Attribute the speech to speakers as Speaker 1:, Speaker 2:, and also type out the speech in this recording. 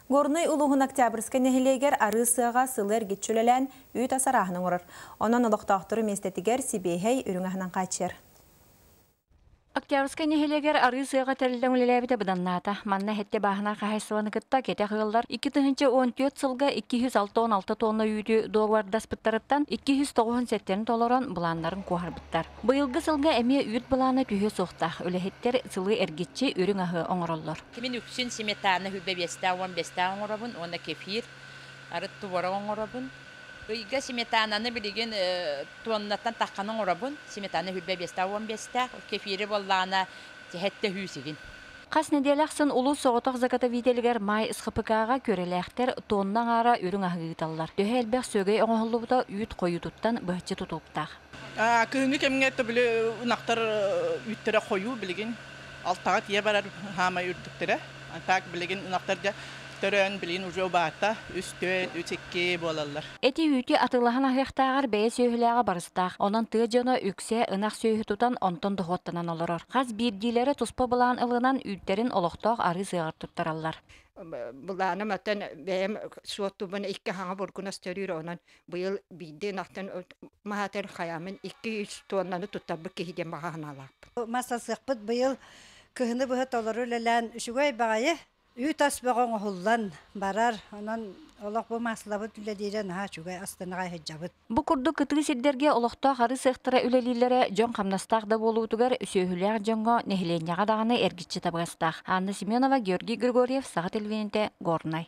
Speaker 1: Горнай улууһун Октябрьскай нэһилиэгэр арыы сыаҕа сылы эргиччи үлэлээн, үүт ас арааһын оҥорор. Онон олохтоохтору миэстэтигэр сибиэһэй, үрүҥ аһынан хааччыйар.
Speaker 2: Октябрьскай нэһилиэгэр арыы сыаҕа тэриллэн үлэлээбитэ быданнаата. Манна сэттэ бааһынай хаһаайыстыбаны кытта кэтэх ыаллар 2014 сылга 266 тонна үүтү дуогабардаспыттарыттан 297-ни толорон былааннарын куоһарбыттар. Быйылгы сылга эмиэ үүт былаана түһүө суохтаах. Үлэһиттэр сылы эргиччи үрүҥ аһы оҥороллор.
Speaker 3: Мин үксүн сметана хүлбэ биэстээх уон биэстээх оҥоробун уонна кефир, арыт творог оҥоробун. Ыйга сметананы билигин туоннаттан тахханы оҥоробун. Сметана хүлбэ биэстээх уон биэстээх, кефири буоллаҕына сэттэ сүүс игин.
Speaker 2: Хас нэдиэлэ ахсын улуус соҕотох заготовителигэр Маай СХПК-ҕа күөрэлээхтэр тонна аҥаара үрүҥ аһы ыыталлар. Төһө элбэх сүөгэй оҥоһуллубута үүт хойуутуттан быһаччы тутулуктаах.
Speaker 4: Кыһыҥҥы кэмҥэ били ынахтар үүттэрэ хойуу билигин алтаҕа тиийэ барар хаамай үрдүктэрэ. Так билигин ынахтар дьэ төрөөн билигин уже убаата үс түөрт үс икки буолаллар.
Speaker 2: Эти-үүтү атыылаһан аһыахтааҕар бэйэ сүөһүлээҕэ барыстаах. Онон тыа дьоно үксэ ынах сүөһү тутан онтон дохуоттанан олорор. Хас биирдиилэрэ туспа былаан ылынан үүттэрин олохтоох арыы сыаҕар туттараллар.
Speaker 5: Былааным оттон бэйэм суоттубун икки хаҥа бургунас төрүүр онон быйыл биирдэ ынахтан маһатар хайаамын 2-3 туоннаны туттарбыт киһи диэн баҕа санаалаахпын.
Speaker 6: Мас асыахпыт быйыл кыһыны быһа толору үлэлээн үчүгэй баҕайы үүт ас бөҕө оҥоһуллан барар. Онон олох бу маслабыт үлэлиирэ наһаа үчүгэй астынаҕай сылдьабыт.
Speaker 2: Бу курдук кытыы сирдэргэ олохтоох арыы сыахтара үлэлииллэрэ дьон хамнастаах да буолуутугар сүөһүлээх дьоҥҥо нэһилиэнньэҕэ даҕаны эргиччи табыгастаах. Анна Семенова, Георгий Григорьев, Саха телевидениетэ, Горнай.